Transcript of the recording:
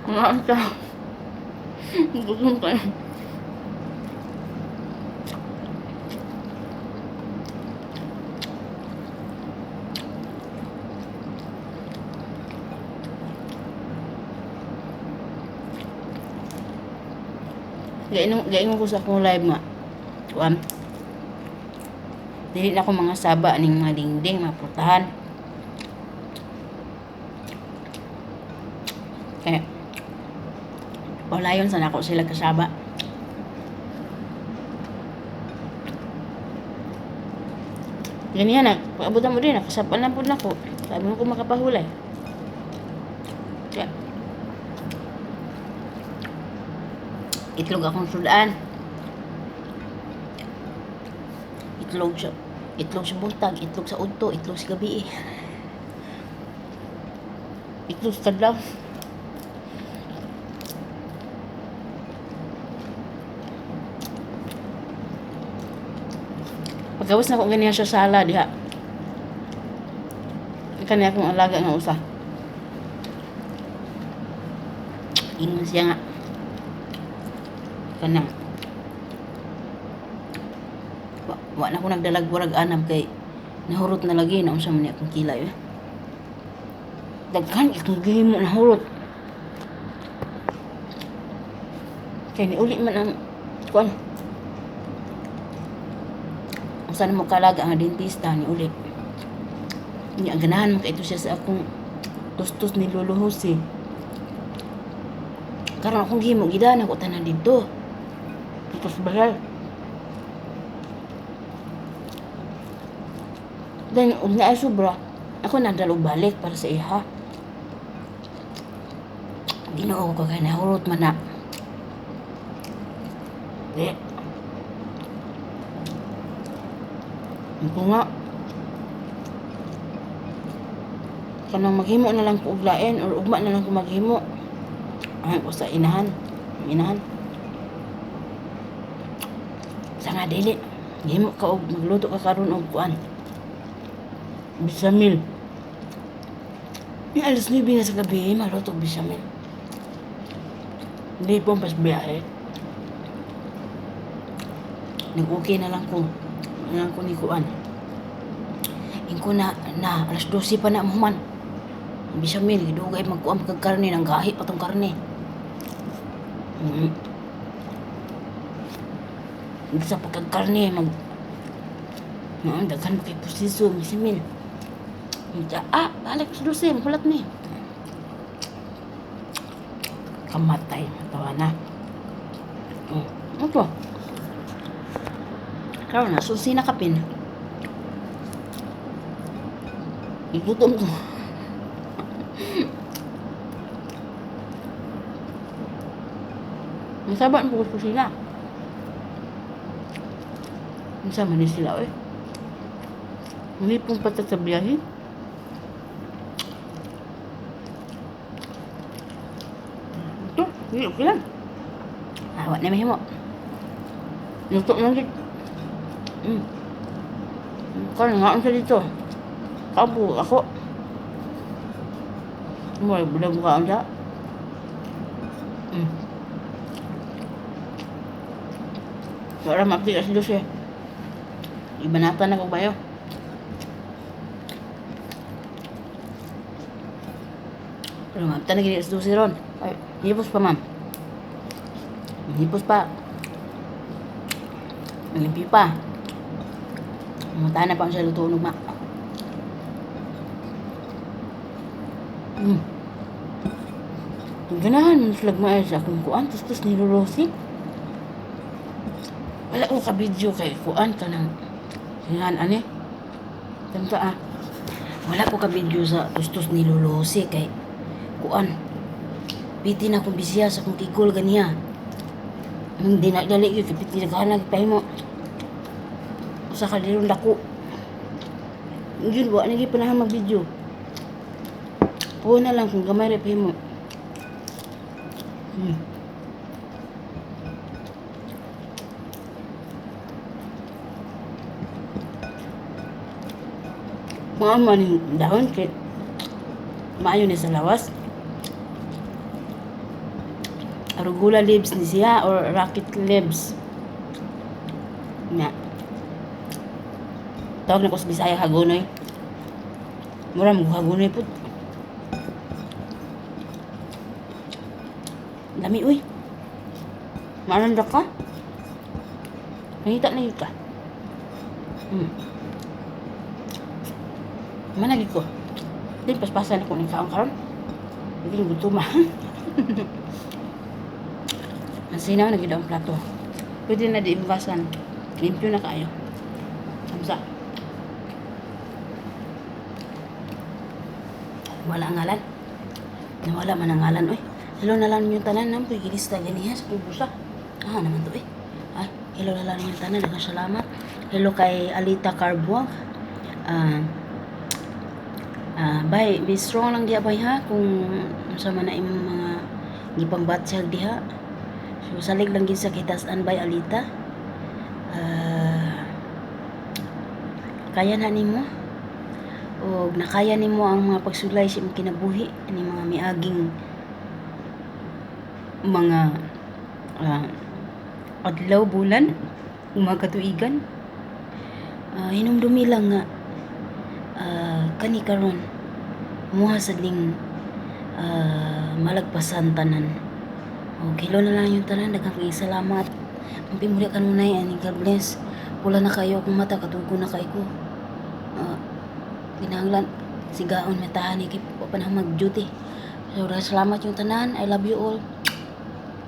Mga ka. Gutom kayo. Gainong gaingon ko sa akong live nga. Kuan. Dili na ako mga saba ning mga dingding, mga putahan. Kaya wala yun sa nako sila kasaba. Ganyan na, paabutan mo din, nakasapa na po nako. Sabi mo ko makapahulay. Kaya, itlog akong sudan. Itlog sa itlog sa buntag, itlog sa udto, itlog sa gabi. Itlog sa kadlaw. Pagkawas na ko ganyan siya sala diha. Kani akong alaga nga usa. Ingon siya nga kanang wa na ko nagdalag warag anab kay nahurot na lagi na unsa man ni akong kilay eh. Daghan akong gihimo nahurot. Kay niuli man ang kuan. Usa na mo kalaga nga dentista ni uli. Nya ganahan man kay ito siya sa akong tustos ni Lolo Jose. Karon akong gihimo gidana ko tanan didto. Dito sa balay. Then ug naay sobra, ako nagdala og balik para sa iha. Ginoo ko kay nahurot man na. Di. Ako nga. Kanang maghimo na lang ko og lain or ugma na lang ko maghimo. Ay ko sa inahan. Inahan. Sa nga dili. Gihimo ka og magluto ka karon og kuan. Bisamil. Ni alas 9 na sa gabi, maluto og bisamil. Hindi po pas biyahe. Nag-okay na lang ko. Na lang ko ni kuan. Ingko na, na, alas 12 pa na mahuman. Bisamil, gidugay magkuan pagkarne, nang gahi pa tong karne. Sa pagkakarne, mag... Noon, daghan pa kay proseso, bisamil. Ah, balik sa 12, mahulat ni. Kamatay, matawa na. Oh, ito. Karon na, susi na kapin. Igutom ko. Masaba ang bukod kusina. Unsa man ni sila oy. Nilipong pa ta sa biyahe. Ito, hindi okay lang. Ah, wa na mahimo. Luto na gid. Karon nga sa dito. Kabo ako. Mo bulag mo ka unsa. Wala maapti sa 12. Ibanatan na ko bayo. Pero maapta na gini sa 12 ron. Ay, hipos pa ma'am. Hipos pa. Nalimpi pa. Munta na pa siya luto ma. Ganahan man sila maay sa akong kuan tustos ni Lolosi. Wala ko ka-video kay kuan ka ng hingan ani. Tanta ah. Wala ko ka-video sa tustos ni Lolosi kay kuan. Piti na akong bisiya sa akong kigol ganiya. Hindi na dali gyud kay piti naghanag pahimo. Usa ka dilong dako. Yun wa na gyud panahon mag-video. Puo na lang kung gamay ra pahimo. Mga man dahon kay maayo ni sa lawas. Arugula leaves ni siya or rocket leaves. Nga. Tawag na ko sa Bisaya hagonoy. Mura mo hagonoy pud. Lami uy. Maanan ra ka? Nangita na yun ka. Managi ko. Di paspasan ako ng kaon karon. Hindi gutuma. Ang sinaw na gid ang plato. Pwede na di ibukasan. Limpyo na kaayo. Samsa. Wala ang ngalan. Nawala man ang ngalan, oy. Hello na lang yung tanan, nampoy gilista ganiha sa pubusa. Ah, naman to, eh. Ay, hello na lang yung tanan. Daghang salamat. Hello kay Alita Carbuang. Bye, be strong lang diha bay ha kung unsa man na imong mga gipangbatyag diha. So salig lang gid sa kitasan bay Alita. Kaya na nimo og nakaya nimo ang mga pagsulay sa imong kinabuhi ani mga miaging mga adlaw, bulan, mga katuigan. Hinumdumi lang nga kani karon muha sad ning malagpasan tanan. Og hello na lang yung tanan, daghang kaayo salamat. Amping muli kanunay and God bless. Pula na kayo akong mata, katugo na kayo ko. Kinahanglan sigaon matahan ni kay pa na mag-duty. So, daghang salamat yung tanan. I love you all.